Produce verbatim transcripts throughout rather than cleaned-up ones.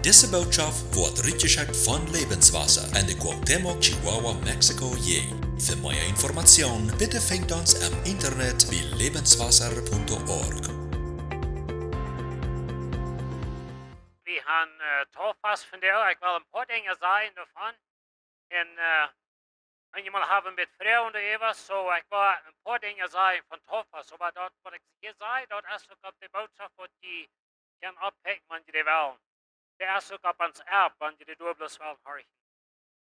Dise Bootschaft woat rutjeschekjt von Lebenswasser en de Cuauhtémoc, Chihuahua, Mexiko, Jäajent. Fa mea Information, bitte finjt ons em Internet bie lebenswasser punto org. Wie haben äh, Tauffast von der, ich will ein paar Dinge sagen davon. En äh, eenjemol haben wie Froagen doaräwa, so ekj well een poa Dinja sajen von Tauffast, oba daut waut ekj hia saj, daut es uk opp de Bootschoft waut jie kjennen oppdakjen, wan jie wellen. Dee es uk opp ons App, wan jie doa bloos wellen horchen.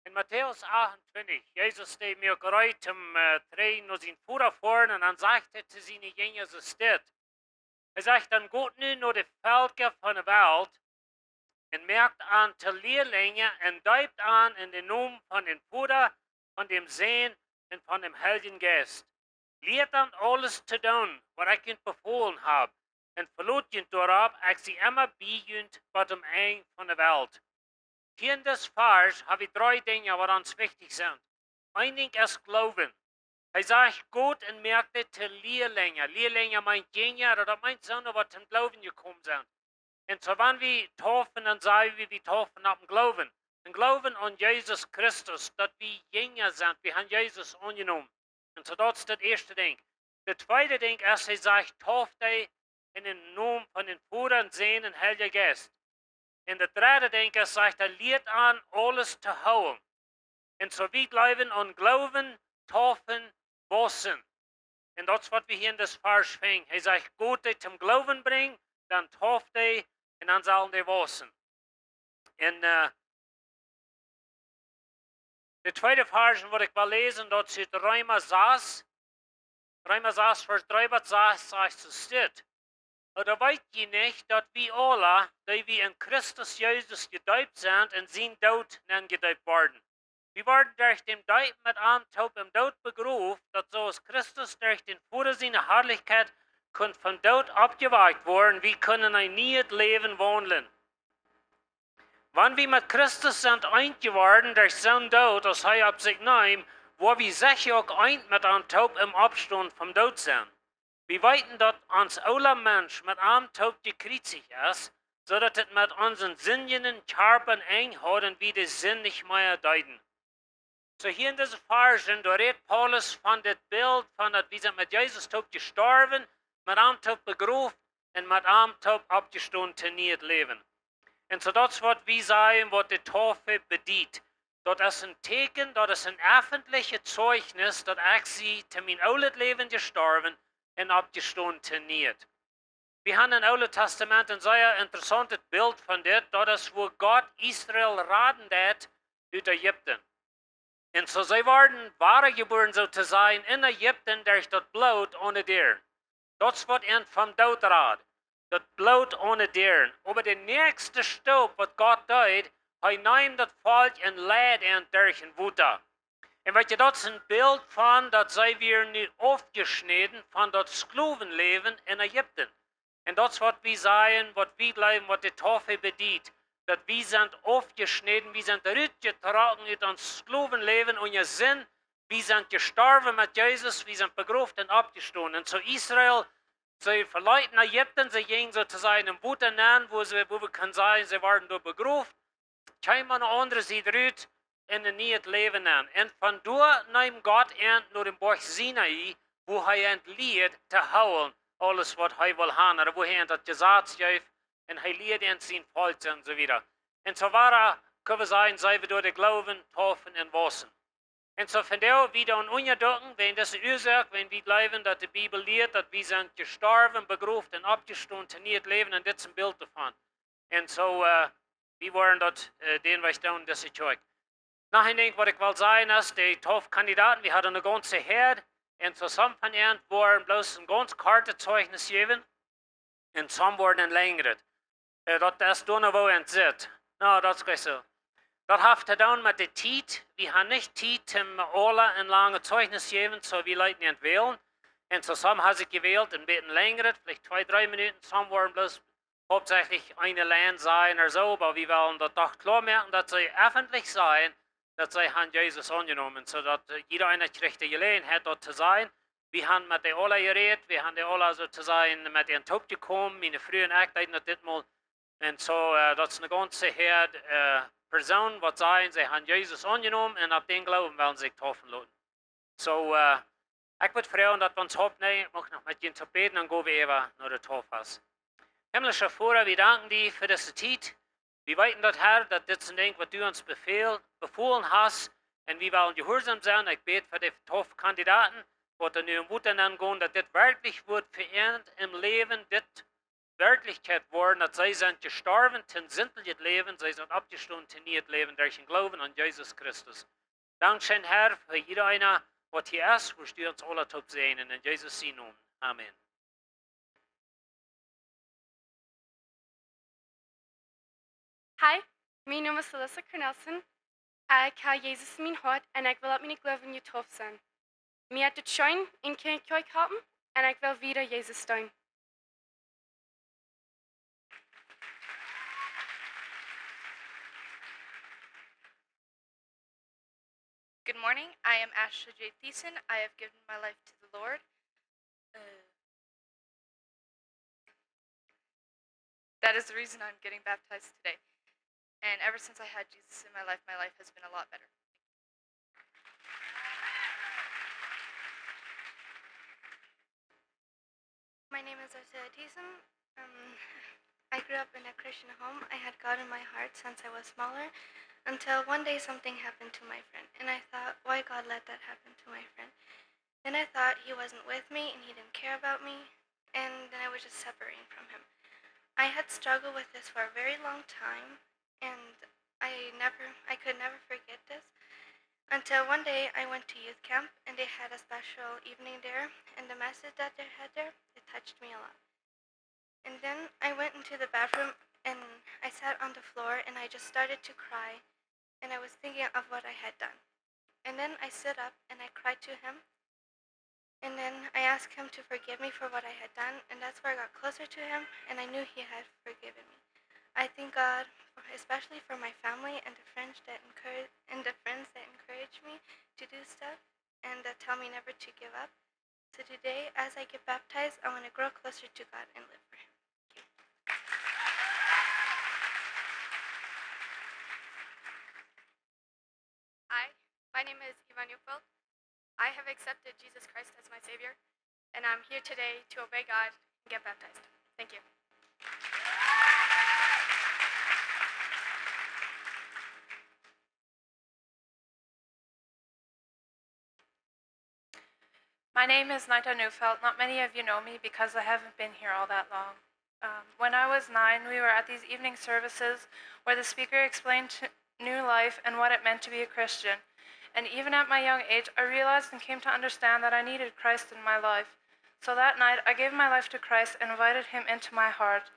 En Matäus achtuntwintich, Jesus deed mie uk reed om äh, trigj no sien Voda foaren, un dan sajcht hee to siene Jinja soo dit. Hee sajcht dan: Got nu no de Velkja von de Welt un moakt an to Lieelinja un deept an en dän Nomen von dän Voda, von dän Sän un von dän Heiljen Jeist. Lieet an aules to doonen waut ekj junt befolen hab, un velot junt doaropp, ekj sie emma bie junt bat em Enj von de Welt. Hia en dis Varsch hab wie dree Dinja waut ons wichtich sent. Een Dinkj es Gloowen. Hee sajcht: Got un moakt dee to Lieelinja. Lieelinja meent Jinja, daut meent soone waut toom Gloowen jekomen sent. Un soo wan wie taufen, dan saj wie, wie taufen opp dän Gloowen. Dän Gloowen aun Jesus Christus, daut wie Jinja sent, wie haben Jesus aunjenomen. Un soo daut es daut ieeschte Dinkj. Daut tweede Dinkj es, hee sajcht: Tauft dee en dän Nomen von dän Voda un Sän un Heilja Jeist. Un daut dredde Dinkj es, sajcht hee: Lieet an aules to hoolen. Un soo wie bliewen aun Gloowen, taufen, wausen. Un daut es waut wie hia en dis Varsch finjen. Hee sajcht: Got dee toom Gloowen brinjen, dan tauft dee un dan sellen dee wausen. En äh, de tweede Varsch waut ekj well läsen, daut es ut Reema sas. Reema sas, Varsch dree bat sas, sajcht soo dit: Ooda weet jie nich daut wie aula, dee wie en Christus Jesus jedeept sent, en sienen Doot nenn jedeept worden? Wie worden derch däm Deepen met am toop em Doot begroft, daut soo aus Christus derch dän Voda siene Harlichkjeit kunn vom Doot oppjewakjt woaren, wie kunnen en een nieet Läwen waundlen. Wan wie met Christus sent eent jeworden derch sienen Doot, aus hee opp sikj neem, woa wie secha uk eent met am toop em Oppstonen vom Doot sennen. Wie weeten daut ons oola Mensch met am toop jekjriezicht es, soo daut et met onsen sindjenden Kjarpa een Enj haud un wie de Sind nich mea deeden. Soo hia en dise Varsch, doa rät Paulus von dit Bilt von daut wie sent met Jesus toop jestorwen, met am toop begroft un met am toop oppjestonen to nieet Läwen. Un soo daut es waut wie sajen, waut de Taufe bediet. Daut es een Tieekjen, daut es een effentlichet Zeijnis, daut ekj sie to mien oolet Läwen jestorwen un oppjestonen to nieet. Wie haben em Oolen Tastament een sea interessauntet Bilt von dit. Daut es wua Gott Israel raden deed ut Ägipten. Un soo see worden wadajebuaren, soo to sajen, en Ägipten derch daut Bloot aun de Däaren. Daut es waut an vom Doot rad. Daut Bloot aun de Däaren. Oba de näakjste Stap waut Gott deed, hee neem daut Volkj un leid an derch een Wota. Un weet jie, daut es een Bilt von daut see wieren nu aufjeschnäden von daut Sklowenläwen en Ägipten. Un daut es waut wie sajen, waut wie jleewen, waut de Taufe bediet. Daut wie sent aufjeschnäden, wie sent rutjetrocken ut ons Sklowenläwen unja Sind. Wie sent jestorwen met Jesus, wie sent begroft un oppjestonen. Un soo Israel, see veleeten Ägipten, see jinjen soo to sajen em Wota nenn, wua see, wua wie kjennen sajen, see worden doa begroft. Kjeemen aun de aundre Sied rut en een nieet Läwen nenn. Un von doa neem Gott an no dän Boajch Sinai, wua hee an lieed to hoolen, aules waut hee wull haben, ooda wua hee an daut Jesaz jeef, un hee lieed an sien Volkj un soo wieda. Un soo wada, kjenn wie sajen, see wie derch dän Gloowen, Taufe un Wausen. Un soo von doa wieda aun unjadukjen, wäajen dise Uasoak, wäajen wie jleewen, daut de Bibel lieet, daut wie sent jestorwen, begroft un oppjestonen to nieet Läwen, un dit es een Bilt doavon. Un soo, äh, wie woaren daut, äh, dän Wajch doonen, dise Kjoakj. Noch een Dinkj waut ekj well sajen es, de Taufkandidaten, wie haben eene gaunze Häad, un soo some von an woaren bloos een gaunz kortet Zeijnis jäwen, un some woaren een lenjret. Äh, daut es doano woo an sitt. No, daut es jlikj soo. Daut haft to doonen met de Tiet. Wie haben nich Tiet om aula een langet Zeijnis jäwen, soo wie leeten an wälen. Un soo some haben sikj jewält een bät lenjret, veleicht twee, dree Minuten, some woaren bloos hauptsächlich eene Lien sajen ooda soo, oba wie wellen daut doch kloa moaken, daut see effentlich sajen, daut see haben Jesus aunjenomen, soo daut, äh, jieda eena kjricht de Jeläajenheit daut to sajen. Wie haben met dee aula jerät, wie haben dee aula soo to sajen met an toop jekomen, miene Fru un ekj deeden daut ditmol. Un soo, äh, daut es eene gaunze Häad, äh, Persoonen, waut sajen, see haben Jesus aunjenomen un opp dän Gloowen wellen see sikj deepen loten. Soo, äh, ekj wudd froagen, daut wie ons oppnämen, ekj mucht noch met junt toop bäden, dan go wie äwa no de Deepen. Himmlischa Voda, wie danken die fa dise Tiet. Wie weeten daut, Herr, daut dit es een Dinkj, waut du ons befäl-, befolen hast. Un wie wellen jehuarsom sennen. Ekj bäd fa de Deepenkandidaten, waut nu em Wota nengonen, daut dit werkjlich woat fa an em Läwen, dit Werkjlichkjeit woaren, daut see sent jestorwen to een sintlichet Läwen, see sent oppjestonen to een nieet Läwen derch dän Gloowen aun Jesus Christus. Dankscheen, Herr, fa jieda eena, waut hia es, wurscht du ons aule toop säajnen. En Jesus sienen Nomen. Amen. Hi, mien Nomen es Alyssa Cornelsen. Ekj hab Jesus en mien Hoat un ekj well opp mienen Gloowen jedeept sennen. Mie haft et scheen en Kjoakj jeholpen un ekj well wieda Jesus deenen. Good morning. I am Ashley J. Thiessen. I have given my life to the Lord. Uh, that is the reason I'm getting baptized today. And ever since I had Jesus in my life, my life has been a lot better. My name is Isaiah Thiessen. Um, I grew up in a Christian home. I had God in my heart since I was smaller, until one day something happened to my friend, and I thought, "Why God let that happen to my friend?" Then I thought he wasn't with me and he didn't care about me, and then I was just separating from him. I had struggled with this for a very long time, and I never, I could never forget this until one day I went to youth camp and they had a special evening there, and the message that they had there, it touched me a lot. And then I went into the bathroom and I sat on the floor and I just started to cry, and I was thinking of what I had done. And then I stood up and I cried to him. And then I asked him to forgive me for what I had done, and that's where I got closer to him, and I knew he had forgiven me. I thank God, especially for my family and the friends that encourage, and the friends that encourage me to do stuff and that tell me never to give up. So today, as I get baptized, I want to grow closer to God and live for Him. Thank you. Hi, my name is Eva Neufeld. I have accepted Jesus Christ as my Savior, and I'm here today to obey God and get baptized. Thank you. My name is Nita Neufeld. Not many of you know me because I haven't been here all that long. Um, when I was nine, we were at these evening services where the speaker explained to, new life and what it meant to be a Christian. And even at my young age, I realized and came to understand that I needed Christ in my life. So that night, I gave my life to Christ and invited Him into my heart.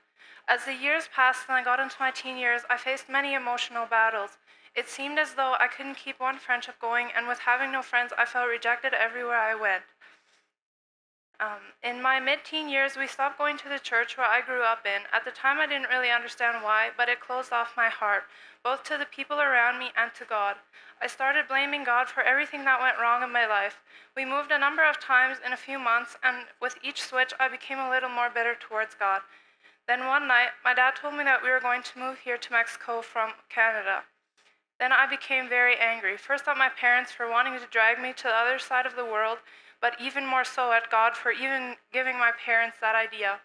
As the years passed and I got into my teen years, I faced many emotional battles. It seemed as though I couldn't keep one friendship going, and with having no friends, I felt rejected everywhere I went. Um, in my mid-teen years, we stopped going to the church where I grew up in. At the time, I didn't really understand why, but it closed off my heart, both to the people around me and to God. I started blaming God for everything that went wrong in my life. We moved a number of times in a few months, and with each switch, I became a little more bitter towards God. Then one night, my dad told me that we were going to move here to Mexico from Canada. Then I became very angry, first at my parents for wanting to drag me to the other side of the world, but even more so at God for even giving my parents that idea.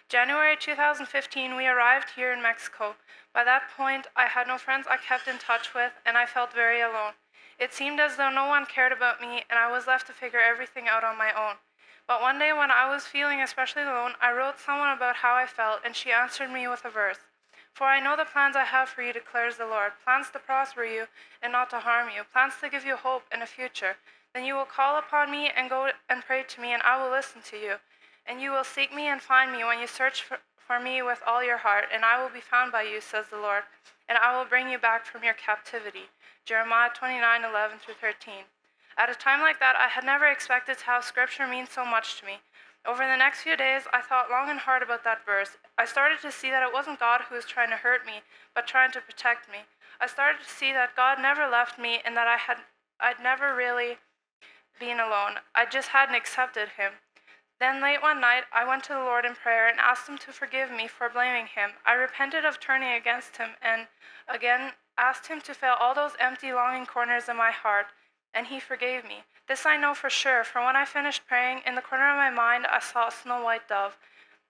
January two thousand fifteen, we arrived here in Mexico. By that point, I had no friends I kept in touch with, and I felt very alone. It seemed as though no one cared about me, and I was left to figure everything out on my own. But one day, when I was feeling especially alone, I wrote someone about how I felt, and she answered me with a verse. "For I know the plans I have for you, declares the Lord, plans to prosper you and not to harm you, plans to give you hope and a future. Then you will call upon me and go and pray to me, and I will listen to you. And you will seek me and find me when you search for, for me with all your heart, and I will be found by you, says the Lord, and I will bring you back from your captivity." Jeremiah twenty-nine eleven through thirteen. At a time like that, I had never expected to have scripture mean so much to me. Over the next few days, I thought long and hard about that verse. I started to see that it wasn't God who was trying to hurt me, but trying to protect me. I started to see that God never left me and that I had, I'd never really been alone. I just hadn't accepted Him. Then late one night, I went to the Lord in prayer and asked Him to forgive me for blaming Him. I repented of turning against Him and again asked Him to fill all those empty, longing corners in my heart, and He forgave me. This I know for sure, for when I finished praying, in the corner of my mind, I saw a snow white dove.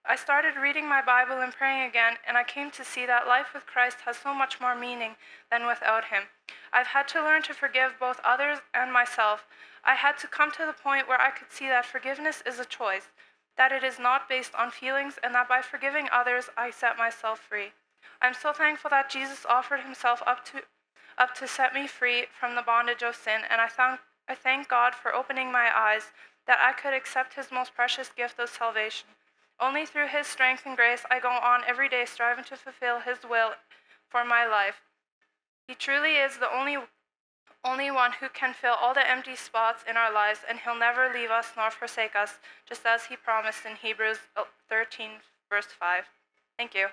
I started reading my Bible and praying again, and I came to see that life with Christ has so much more meaning than without Him. I've had to learn to forgive both others and myself. I had to come to the point where I could see that forgiveness is a choice, that it is not based on feelings, and that by forgiving others, I set myself free. I'm so thankful that Jesus offered Himself up to, up to set me free from the bondage of sin, and I thank, I thank God for opening my eyes that I could accept His most precious gift of salvation. Only through His strength and grace I go on every day striving to fulfill His will for my life. He truly is the only, only one who can fill all the empty spots in our lives, and He'll never leave us nor forsake us, just as He promised in Hebrews thirteen, verse five. Thank you.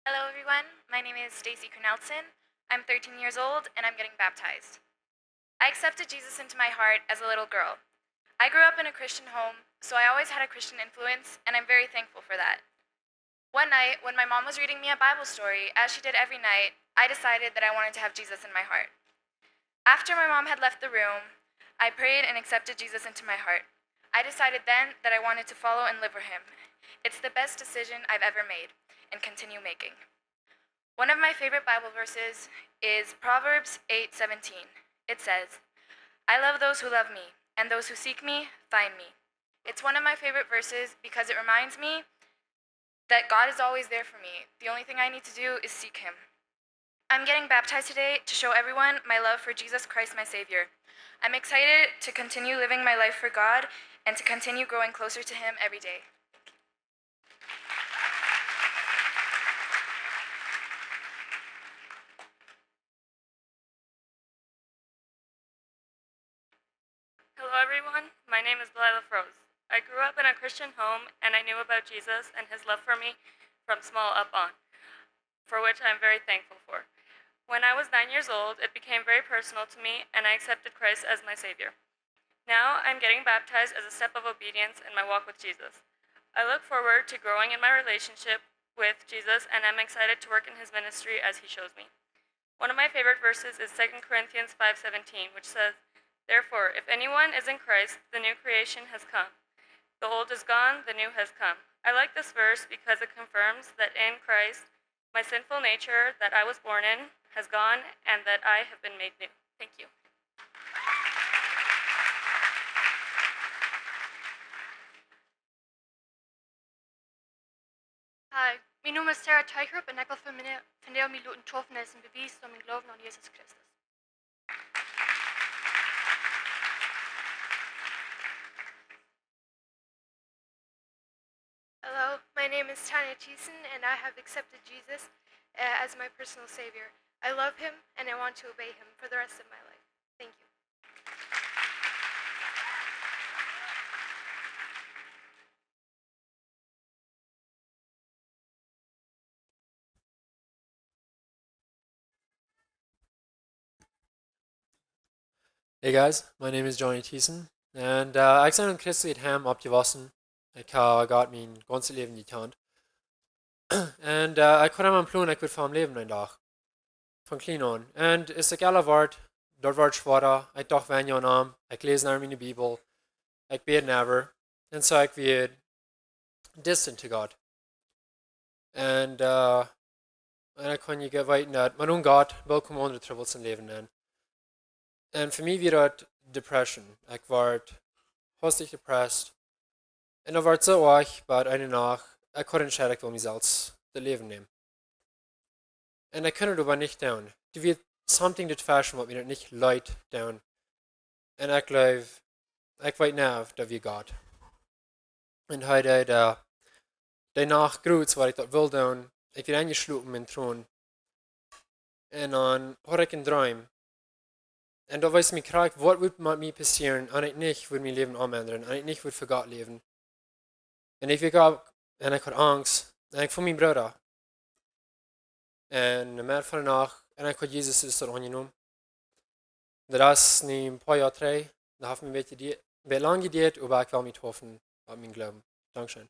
Hello, everyone. My name is Stacy Cornelson. I'm thirteen years old, and I'm getting baptized. I accepted Jesus into my heart as a little girl. I grew up in a Christian home, so I always had a Christian influence, and I'm very thankful for that. One night, when my mom was reading me a Bible story, as she did every night, I decided that I wanted to have Jesus in my heart. After my mom had left the room, I prayed and accepted Jesus into my heart. I decided then that I wanted to follow and live for Him. It's the best decision I've ever made and continue making. One of my favorite Bible verses is Proverbs eight seventeen. It says, "I love those who love me, and those who seek me find me." It's one of my favorite verses because it reminds me that God is always there for me. The only thing I need to do is seek Him. I'm getting baptized today to show everyone my love for Jesus Christ, my Savior. I'm excited to continue living my life for God and to continue growing closer to Him every day. Hello, everyone. My name is Delilah Froese. I grew up in a Christian home, and I knew about Jesus and His love for me from small up on, for which I am very thankful for. When I was nine years old, it became very personal to me, and I accepted Christ as my Savior. Now, I'm getting baptized as a step of obedience in my walk with Jesus. I look forward to growing in my relationship with Jesus, and I'm excited to work in His ministry as He shows me. One of my favorite verses is Second Corinthians five seventeen, which says, "Therefore, if anyone is in Christ, the new creation has come. The old is gone, the new has come." I like this verse because it confirms that in Christ, my sinful nature that I was born in has gone and that I have been made new. Thank you. Hi, mien Nomen es Sarah Teichrup un ekj well vondoag mie loten deepen aus een Bewies von mienen Gloowen aun Jesus Christus. Hello, my name is Tanya Thiessen, and I have accepted Jesus uh, as my personal Savior. I love Him, and I want to obey Him for the rest of my life. Thank you. Hey guys, my name is Johnny Thiessen, and uh, ekj sie en christlichet Heim oppjewossen. Ekj hab Gott mien gaunzet Läwen jekjant. Un uh, ekj haud emma een Plon, ekj wudd fa am läwen een Dach. Von kjlien aun. Un aus ekj elra wort, daut wort schwoara. Ekj docht weinja aun am. Ekj läs nich miene Bibel. Ekj bäd never. Un soo ekj wia distant to God. Un uh, un ekj kunn nich weeten daut, mau onen Gott, woo kjemt aundre Trubbels em Läwen aun. Un fa mie wia daut Depression. Ekj wort hastich depressed. Un daut wort soo oajch, bat eene Nacht, ekj haud entscheit, ekj wull mie selfst daut Läwen nämen. Un ekj kunn daut oba nich doonen. Doa wia something daut Fashion, waut mie daut nich leet doonen. Un ekj jleew, ekj weet nich, daut wia Gott. Un hee deed uh, de Nacht groot, waut ekj daut wull doonen. Ekj wia enjeschlopen en Tronen. Un dan haud ekj een Dreem. Un daut wees mie krakjt, waut wudd met mie passieren, wan ekj nich wudd mien Läwen omendren, wan ekj nich wudd fa Gott läwen. Un ekj wia Gott Un ekj haud Angst. Un ekj funk mien Brooda. Un de Medd von de Nacht, un ekj haud Jesus es daut aunjenomen. Daut es nu een poa Joa trigj. Daut haft mie een bät, een bät lang jeduat, oba ekj well mie taufen opp mienen Gloowen. Dankscheen.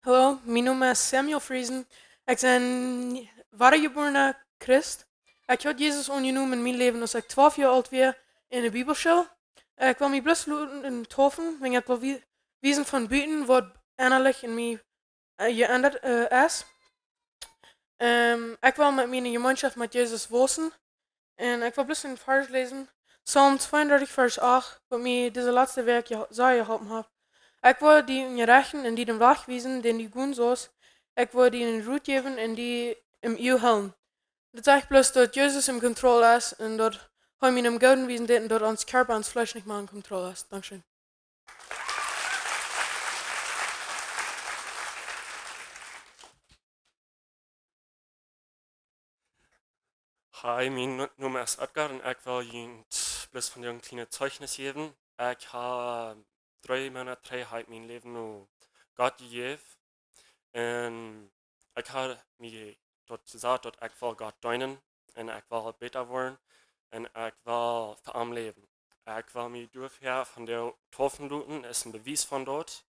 Hallo, mien Nomen es Samuel Friesen. Ekj sie een wadajebuarna Christ. Ekj haud Jesus aunjenomen en mien Läwen aus ekj twalf Joa oolt wia, en de Bibelschool. Ekj wull mie bloos loten taufen, wiels ekj wull wie-, wiesen von buten waut ennalich en mie, äh, jeendat, äh, es. Ähm, ekj wull met miene Jemeenschoft met Jesus wausen. Un ekj wull bloos een Varsch läsen. Psalm tweeundartich, Varsch acht, waut mie dise latste Wäakj je-, sea jeholpen haft. Ekj wull die unjarechten un die dän Wajch wiesen, dän du gonen saust. Ekj wull die een Rot jäwen un die em Uag hoolen. Daut sajcht bloos, daut Jesus en Kontroll es un daut hee mie em Gooden wiesen deit un daut ons Kjarpa, ons Fleesch nich mea en Kontroll es. Dankscheen. Hi, mien No-, Nomen es Edgar un ekj well junt bloos von een kjlienet Zeichnis jäwen. Ekj hab dree Moonat trigj haud ekj mien Läwen no Gott jejäft. Un ekj hab mie daut jesajcht, daut ekj well Gott deenen un ekj well bäta woaren un ekj well fa am läwen. Ekj well mie doafäa von de taufen loten, es een Bewies von daut.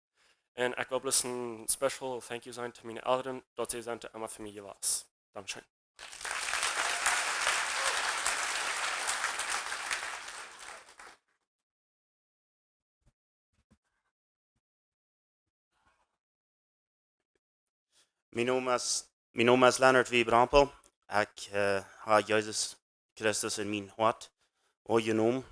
Un ekj well bloos een special thank you sajen to miene Elren, daut see sent emma fa mie jewast. Dankscheen. Mien Nomen es, mien Nomen es Leonard W. Brampel. Ekj, äh, hab Jesus Christus en mien Hoat aunjenomen.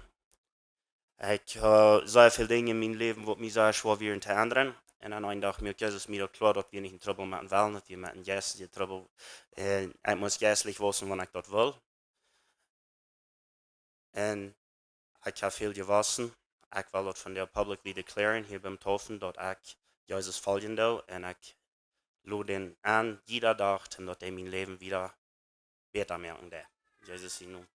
Ekj hab sea väl Dinja en mien Läwen, waut mie sea schwoa wieren to endren. Un aun eenen Dach muak Jesus mie daut kloa, daut wie nich en Trubbel motten wellen, daut wie motten jeistlich en Trubbel, un ekj mott jeistlich wausen, wan ekj daut well. Un ekj hab väl jewossen. Ekj well daut vondoag publicly declaren, hia biem Taufen, daut ekj Jesus foljen doo. Un ekj lod dän aun, jieda Dach, un daut hee mien Läwen wada bäta moaken deit. Jesus sienen Nomen.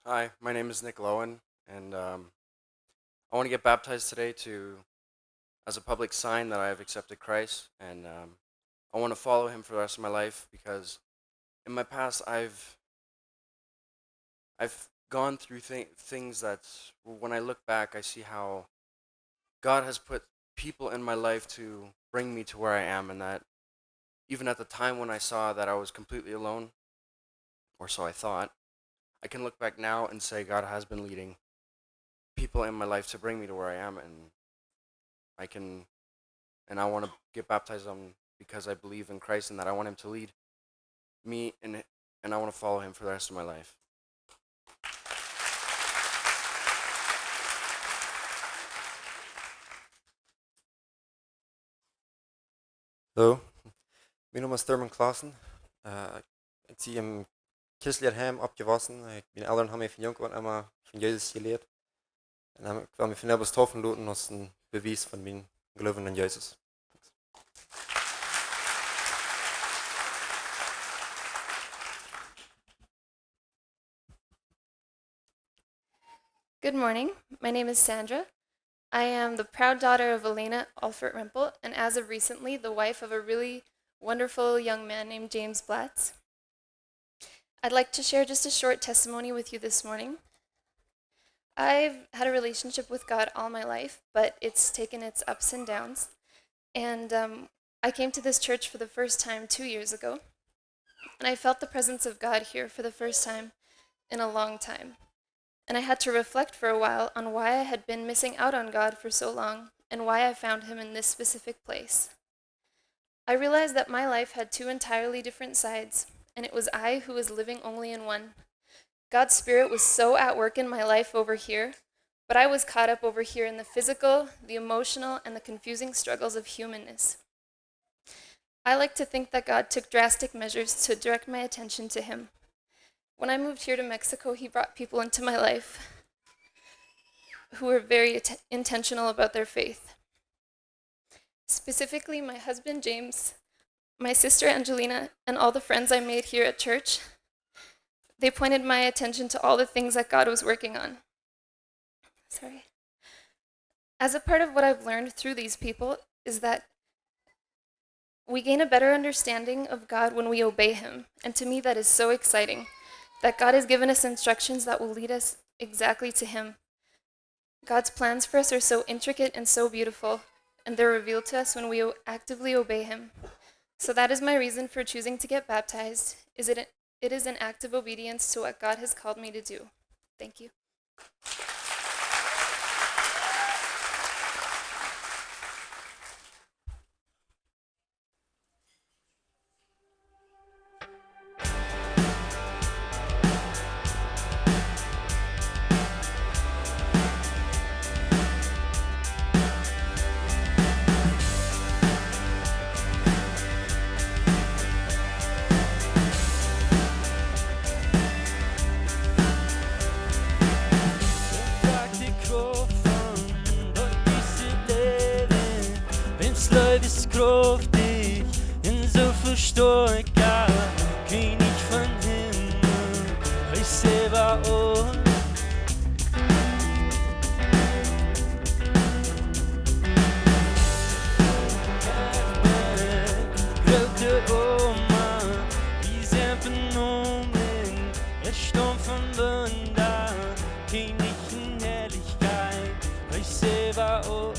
Hi, my name is Nick Lowen, and, um, I want to get baptized today to, as a public sign that I have accepted Christ, and, um, I want to follow him for the rest of my life because in my past I've I've gone through th- things that, when I look back, I see how God has put people in my life to bring me to where I am, and that even at the time when I saw that I was completely alone, or so I thought, I can look back now and say God has been leading people in my life to bring me to where I am, and I can, and I want to get baptized on because I believe in Christ and that I want him to lead me, and, and I want to follow him for the rest of my life. Hallo, mien Nomen es Thurman Clausen. Äh, ekj sie em christlichen Heim oppjewossen. Ekj, miene Elren haben mie von jung aun emma von Jesus jelieet. Un dan, ekj well mie vondoag taufen loten aus een Bewies von mienen Gloowen aun Jesus. Good morning. My name is Sandra. I am the proud daughter of Elena Alfred Rempel, and as of recently, the wife of a really wonderful young man named James Blatz. I'd like to share just a short testimony with you this morning. I've had a relationship with God all my life, but it's taken its ups and downs. And, um, I came to this church for the first time two years ago, and I felt the presence of God here for the first time in a long time. And I had to reflect for a while on why I had been missing out on God for so long and why I found him in this specific place. I realized that my life had two entirely different sides, and it was I who was living only in one. God's Spirit was so at work in my life over here, but I was caught up over here in the physical, the emotional, and the confusing struggles of humanness. I like to think that God took drastic measures to direct my attention to him. When I moved here to Mexico, he brought people into my life who were very att-, intentional about their faith. Specifically, my husband James, my sister Angelina, and all the friends I made here at church, they pointed my attention to all the things that God was working on. Sorry. As a part of what I've learned through these people is that we gain a better understanding of God when we obey Him. And to me, that is so exciting, that God has given us instructions that will lead us exactly to Him. God's plans for us are so intricate and so beautiful, and they're revealed to us when we o-, actively obey Him. So that is my reason for choosing to get baptized, is it, it is an act of obedience to what God has called me to do. Thank you. Daut de Krauft von daut Jeist läwen, wiels Leew es kräftich un soo väl stoakja, Kjennich vom Himmel, hee es äwa aul. Groote Oma, wie sent venomen, erstaunt von Wunda, Kjennich von Harlichkjeit, hee es äwa aul.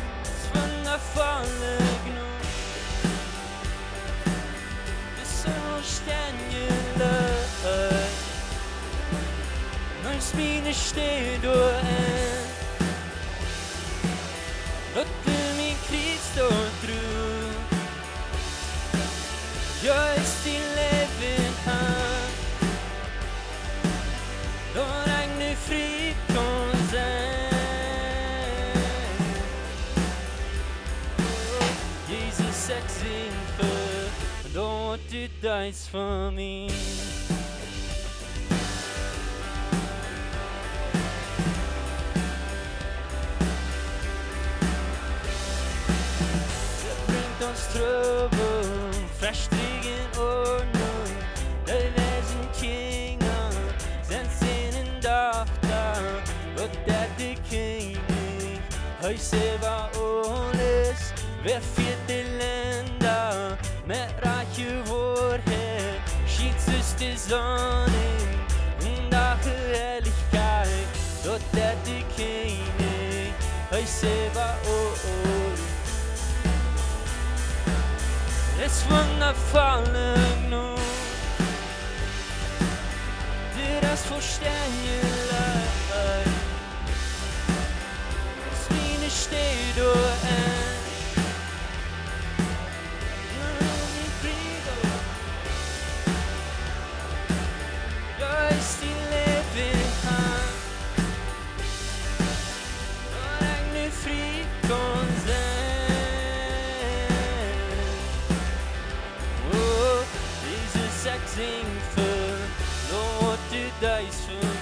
Daut es wundafolle Jnod, daut es onvestendlich, nuscht mie nich steit doa enn, daut du mie kjrichst doa trigj. Jeist, dien Läwen han, daut ekj nu frie kaun sennen. Jesus, ekj sent frie, daut du deist fa mie. Daut brinjt ons Trua, Vestrikjunk, Ordnunk, de Wesen, Kjinja, sent Sän un Dochta, daut deit de Kjennich, hee es äwa aules, wäa fieet de Lenda, met rajchte Woarheit, schient aus de Sonn, un daut Harlichkjeit, daut deit de Kjennich, hee es äwa aul. Daut es wundafolle Jnod, daut es onvestendlich, nuscht mie nich steit doa enn. Jeist, dien Läwen han, daut ekj nu frie kaun sennen. O, Jesus, ekj sent frie, daut du deist fa mie.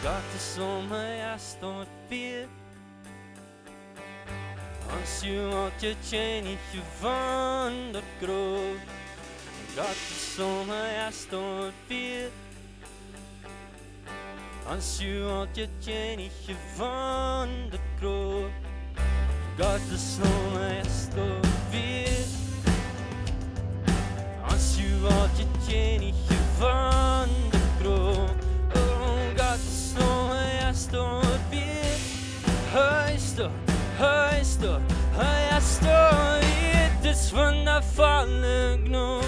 Gott es om mie, hee steit frie. Ons Gott, de Kjennich von daut Graf. Gott es om mie, hee steit frie. Ons Gott, de Kjennich von daut Graf. Gott es om mie, hee steit frie. Ons Gott, de Kjennich von daut Graf. O, Gott es om mie, hee steit frie. Hee steit, hee steit, hee steit frie. Daut es wundafolle Jnod,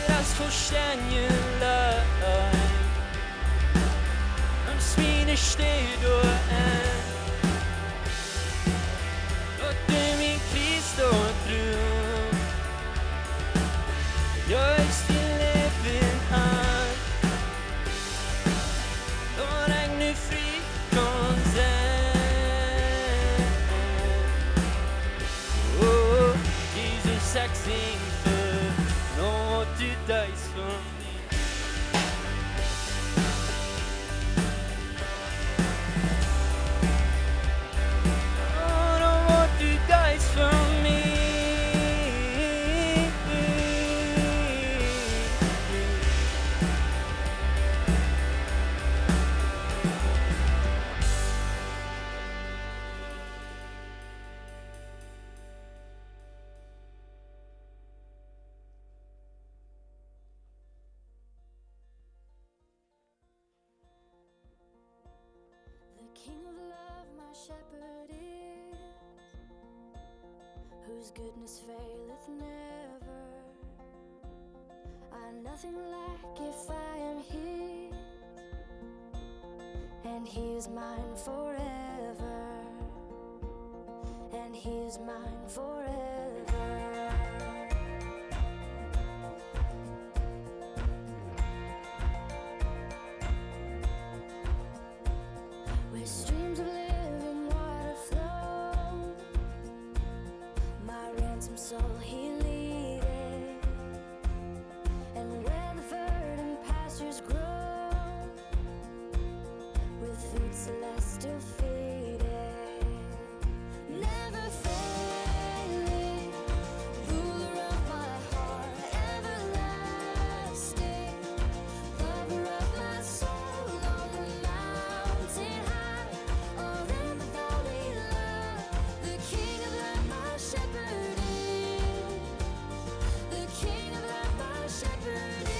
daut es onvestendlich, nuscht mie nich steit doa enn, daut du mie kjrichst doa trigj. Jeist, dien Läwen han, daut ekj nu frie kaun sennen. O, Jesus, ekj His goodness faileth never. I nothing lack if I am his. And he is mine forever. And he is mine forever. Where streams of living water flow, my ransom soul he leadeth. And where the verdant pastures grow, with food celestial feedeth. Never failing, ruler of my heart, everlasting, lover of my soul, on the mountain high or in the valley low, the King of love, my shepherd is. The King of love, my shepherd is.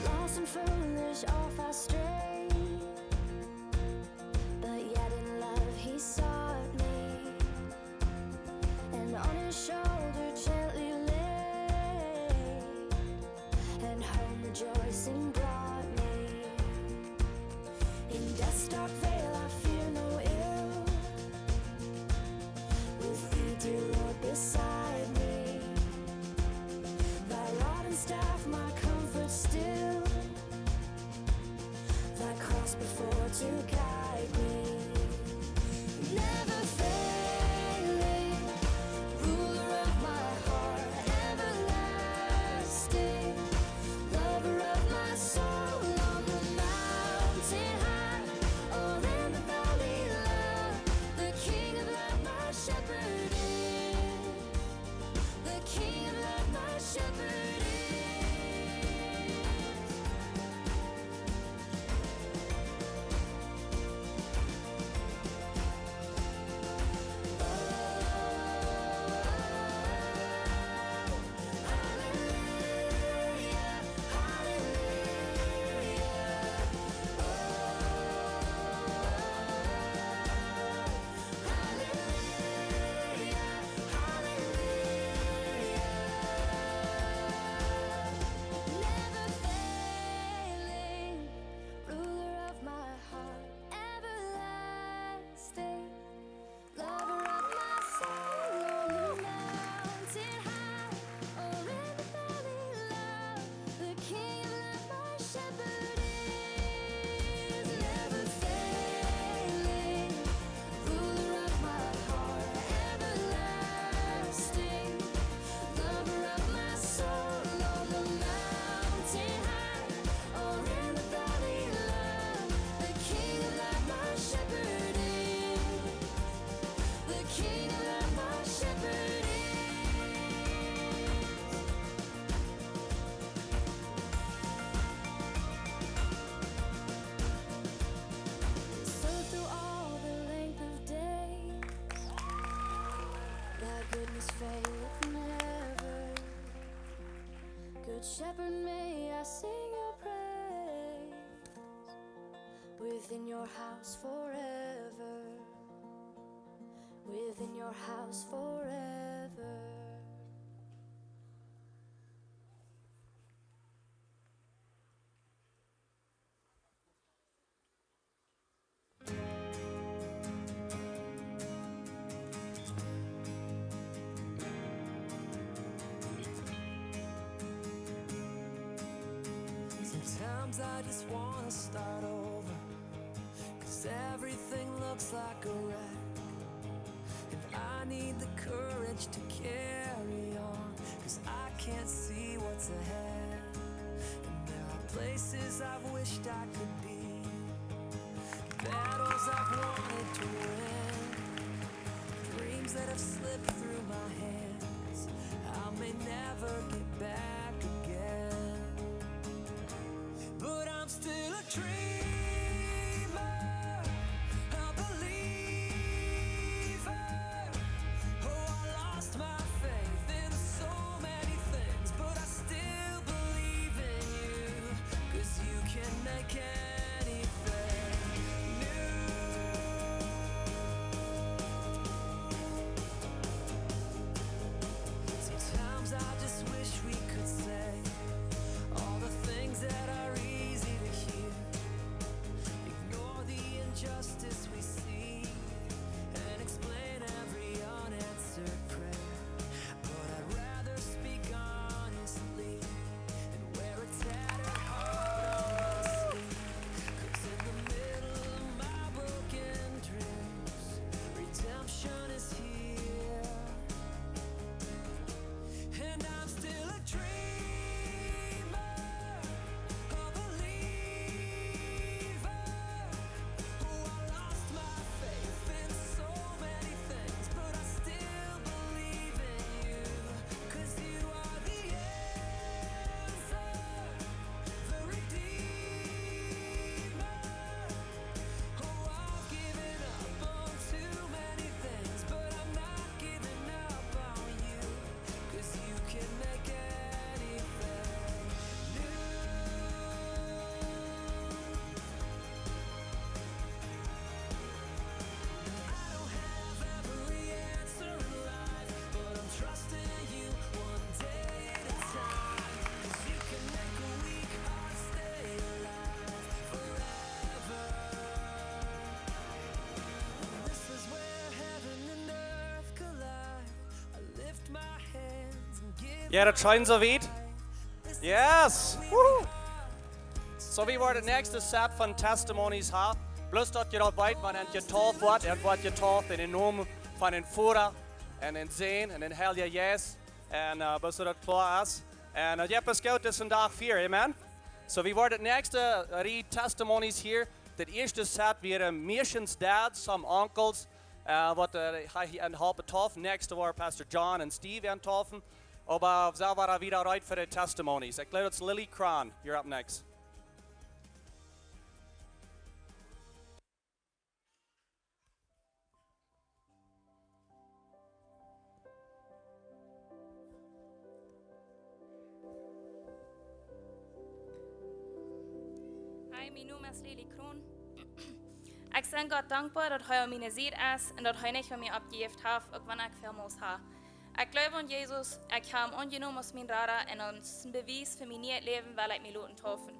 Lost and foolish, oft I stray, but yet in love he sought me, and on his shoulder gently laid, and home rejoicing brought me. In death's dark vale I fear no ill, with thee, dear Lord, beside me. Thy rod and staff my comfort still, thy cross before to guide me. Never failing, ruler of my heart, everlasting, lover of my soul, on the mountain high or in the valley low, the King of love, my shepherd is. The King of love, my shepherd is. Never failing, ruler of my heart, everlasting, lover of my soul, on the mountain high or in the valley low, the King of love, my shepherd is. Never failing, ruler of my heart, everlasting, lover of my soul, on the mountain high or in the valley low, the King of love, my shepherd is. The King of love, my shepherd is. So through all the length of days, thy goodness faileth never. Good shepherd, may I sing your praise within your house forever. Within your house forever. Sometimes I just wanna start over, 'cause everything looks like a wreck. And I need the courage to carry on, 'cause I can't see what's ahead. And there are places I've wished I could be, battles I've wanted to win, dreams that have slipped through my hands. I may never get back again, but I'm still a dreamer, a believer. Oh, I lost my faith in so many things, but I still believe in you, 'cause you Jo, daut scheen soo wiet. Yes! Woo! So, wie woaren daut näakjste Set von Testimonies haben. Bloos daut jie daut weeten, wan eena jedeept woat, eena woat jedeept en dän Nomen von dän Voda un dän Sän un dän Heiljen Jeist. Un, äh, bloos daut daut kloa es. Un, äh, jo, es goot, daut es een Dach fa, amen. So, wie woaren daut näakjste, äh, Rieej Testimonies hia. Daut ieeschte Set wieren, äh, Missions Dads, some uncles, äh, waut, äh, hia, hia aun halpen taufen. Näakjste woaren Pastor John un Steve aun taufen. Oba soo woaren wie wada reed fa de Testimonies. Ekj jleew, daut es Lily Cron. You're up next. Hi, mien Nomen es Lily Cron. Ekj sie Gott dankboa, daut hee aun miene Sied es un daut hee nich von mie aufjejäft haft, uk wan ekj väl Mol ha. Ekj jleew aun Jesus, ekj hab am aunjenomen aus mien Rada un aus een Bewies fa mien nieet Läwen well ekj mie loten taufen.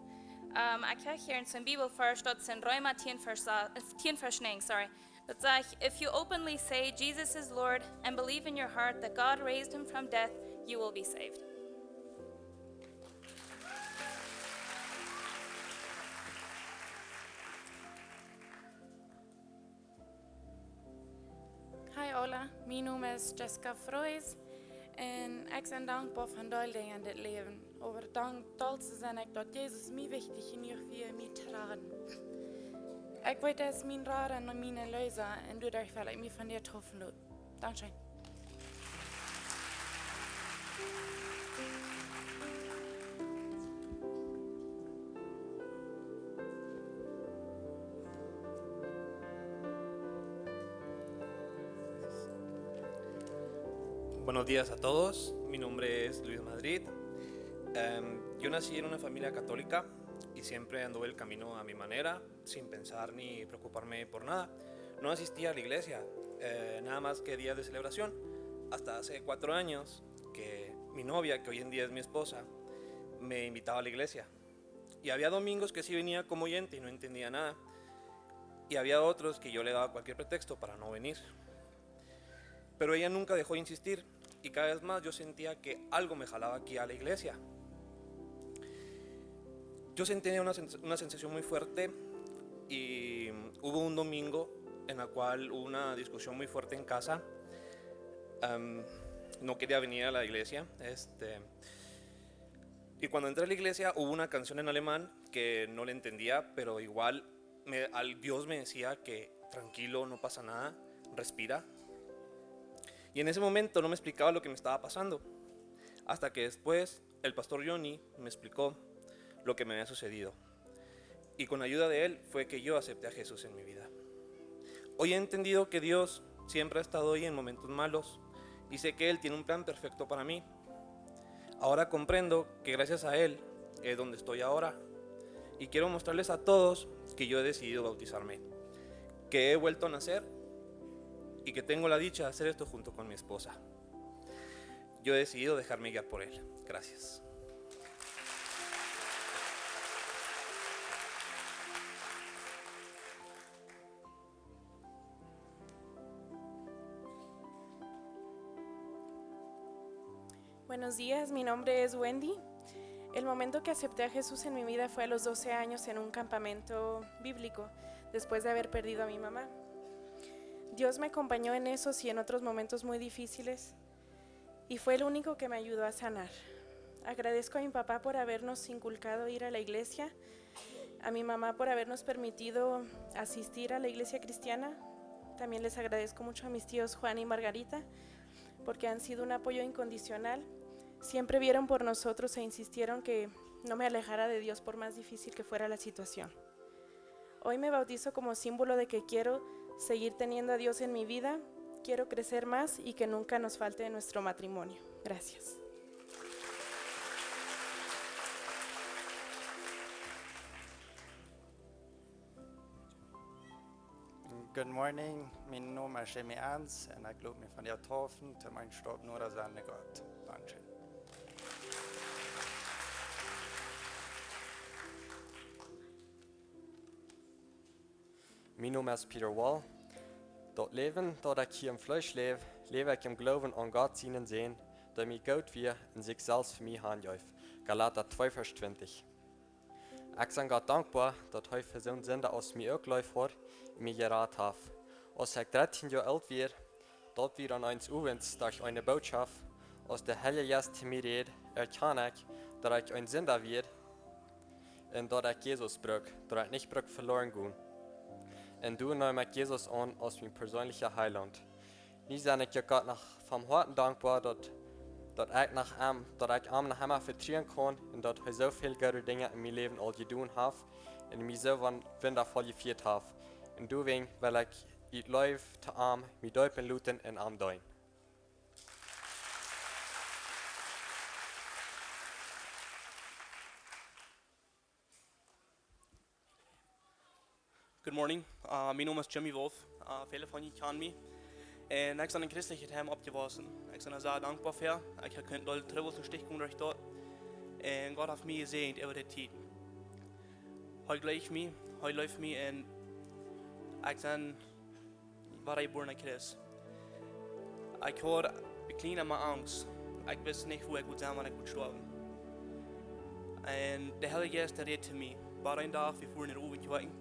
Ähm, ekj hab hia een Bibelvers, daut es en Reema tieen Varsch sa-, äh, tieen Varsch näajen, sorry. Daut sajcht: "If you openly say Jesus is Lord and believe in your heart that God raised him from death, you will be saved." Hi, hola. Mien Nomen es Jessica Frois un ekj sie dankboa fa väl Dinja en dit Läwen. Oba dankboa sie ekj, daut Jesus mie wichtich jenuach wia, mie to raden. Ekj weet, hee es mien Rada un mien Erleesa un doaderch well ekj mie von die taufen loten. Dankscheen. Buenos días a todos, mi nombre es Luis Madrid. Em, yo nací en una familia católica y siempre anduve el camino a mi manera, sin pensar ni preocuparme por nada. No asistía a la iglesia, eh, nada más que días de celebración, hasta hace cuatro años que mi novia, que hoy en día es mi esposa, me invitaba a la iglesia. Y había domingos que sí venía como oyente y no entendía nada. Y había otros que yo le daba cualquier pretexto para no venir. Pero ella nunca dejó de insistir y cada vez más yo sentía que algo me jalaba aquí a la iglesia. Yo sentía una sens-, una sensación muy fuerte y hubo un domingo en la cual hubo una discusión muy fuerte en casa. Am, no quería venir a la iglesia, este, y cuando entré a la iglesia hubo una canción en alemán que no le entendía, pero igual me, al, Dios me decía que tranquilo, no pasa nada, respira. Y en ese momento no me explicaba lo que me estaba pasando, hasta que después el pastor Johnny me explicó lo que me había sucedido. Y con ayuda de él fue que yo acepté a Jesús en mi vida. Hoy he entendido que Dios siempre ha estado ahí en momentos malos y sé que Él tiene un plan perfecto para mí. Ahora comprendo que gracias a Él es donde estoy ahora. Y quiero mostrarles a todos que yo he decidido bautizarme, que he vuelto a nacer y que tengo la dicha de hacer esto junto con mi esposa. Yo he decidido dejarme guiar por Él. Gracias. Buenos días, mi nombre es Wendy. El momento que acepté a Jesús en mi vida fue a los doce años en un campamento bíblico, después de haber perdido a mi mamá. Dios me acompañó en esos y en otros momentos muy difíciles y fue el único que me ayudó a sanar. Agradezco a mi papá por habernos inculcado ir a la iglesia, a mi mamá por habernos permitido asistir a la iglesia cristiana. También les agradezco mucho a mis tíos Juan y Margarita, porque han sido un apoyo incondicional. Siempre vieron por nosotros e insistieron que no me alejara de Dios por más difícil que fuera la situación. Hoy me bautizo como símbolo de que quiero seguir teniendo a Dios en mi vida, quiero crecer más y que nunca nos falte en nuestro matrimonio. Gracias. Good morning, mien Nomen es Jimmy Ans un ekj lot mie vondoag deepen toom een Stap noda sennen no Gott. Dankscheen. Mien Nomen es Peter Wall. Daut Läwen, daut ekj hia em Fleesch läw, läw ekj em Gloowen aun Gott sienen Sän, dee mie goot wia un sikj selfst fa mie hanjeef. Galata twee Varsch twintich. Ekj sie Gott dankboa, daut hee fa soon Sinda aus mie uk leef haud un mie jerat haft. Aus ekj dartieen Joa oolt wia, daut wia dan eent Owents, daut ekj eene Bootschoft, aus de Heilje Jeist to mie räd, erkjand ekj, daut ekj een Sinda wia un daut ekj Jesus bruck, daut ekj nich bruck veloaren gonen. Un doa neem ekj Jesus aun aus mien perseenlicha Heilaunt. Nu sie ekj Gott noch von Hoaten dankboa, daut, daut ekj noch am, daut ekj am noch emma vetruen kaun un daut hee soo väl goode Dinja en mien Läwen aul jedonen haft un mie soo wun-, wundafoll jefieet haft. Un doawäajen well ekj ut Leew to am mie deepen loten un am deenen. Good morning. Uh, mien Nomen es Jimmy Wolf. Uh, väle von junt kjanen mie. Un ekj sie en een christlichet Heim oppjewossen. Ekj sie sea dankboa fa. Ekj hab kunt doll Trubbels un Stich komen derch daut. Un Gott haft mie jesäajent äwa de Tiet. Hee jleeft mie, hee leeft mie un ekj sie wadajebuarna Christ. Ekj haud kjliene Angst. Ekj wist nich, woo ekj wudd sennen, wan ekj wudd stoawen. Un de Heilje Jeist, dee räd to mie. Wada een Dach, wie fuaren no Owentjoakjen.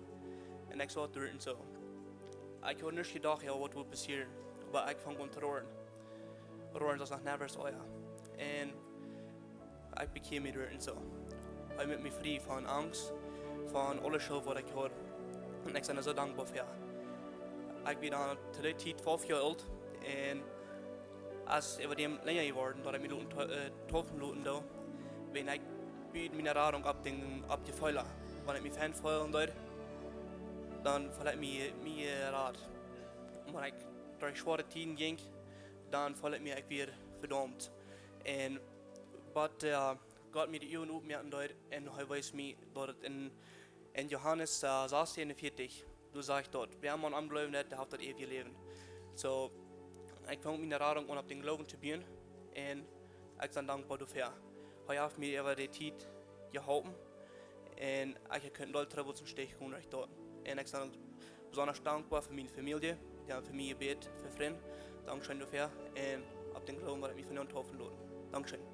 Un ekj saut doa un soo. Ekj haud nich jedocht, jo, waut wudd passieren. Oba ekj funk aun to roaren. Roaren soo aus noch never ea. Un ekj bekjieed mie doa un soo. Hee moakt mie frie von Angst, von aule Schult, waut ekj haud. Un ekj sie soo dankboa fa. Ekj sie dan to dee Tiet twalf Joa oolt. Un aus ekj wia dan lenja jeworden, daut ekj mie loten to-, äh, deepen loten deed, wia ekj bie miene Radunk opp dän, opp de Fäla. Wan ekj mie fein feelen deed, dan feeld ekj mie, mie, äh, Rot. Un wan ekj derch schwoare Tieden jinkj, dan feeld ekj mie, ekj wia vedaumt. Un waut, äh, Gott mie de Uagen opmoaken deed un hee wees mie daut et en, en Johanes, äh, sastieen veertien, doa sajcht daut: Wäa aun am jleewen deit, dee haft daut eewje Läwen. Soo, ekj funk miene Radunk aun opp dän Gloowen to buen un ekj sie dankboa doafäa. Hee haft mie äwa de Tiet jeholpen un ekj hab kunt doll Trubbels un Stich komen derch daut. Un ekj sie besonda dankboa fa miene Famielje, dee fa mie jebät, fa Frind. Dankscheen doafäa. Un opp dän Gloowen, waut ekj mie von junt deepen loten. Dankscheen.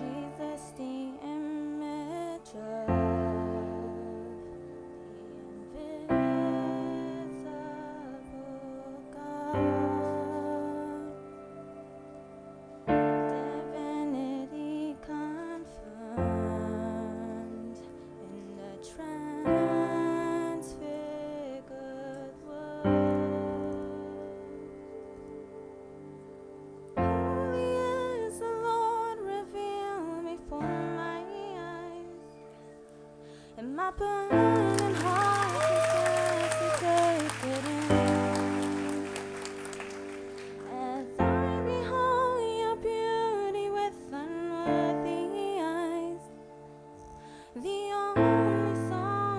Jesus, the image of the invisible God, divinity confirmed in the transfigured word. Holy is the Lord, revealed before my eyes, and my burning heart is thirsty, take it in. As I behold your beauty with unworthy eyes, the only song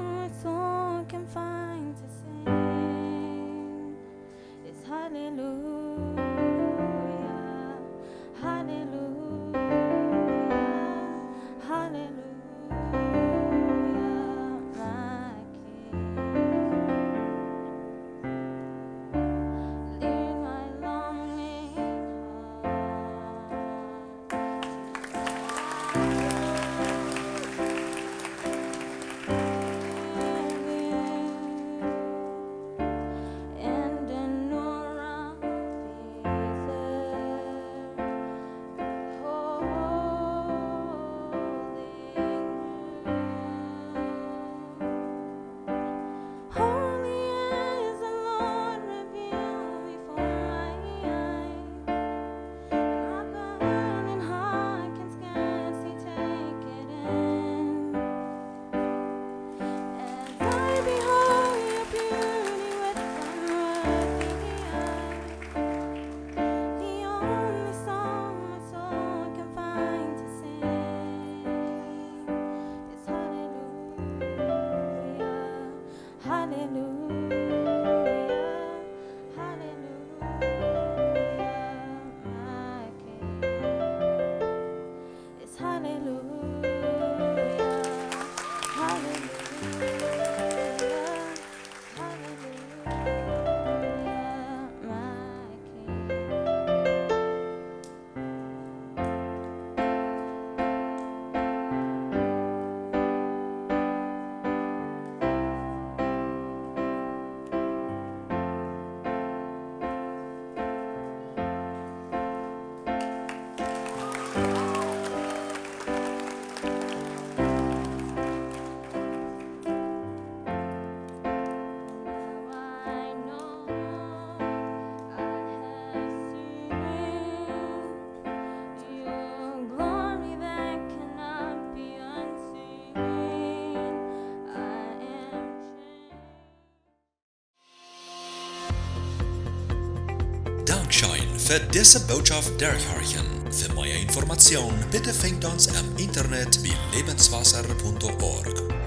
Bat dise Bootschoft derchhorchen. Fa mea Information bitte finjt ons em Internet bie lebenswasser punkt org.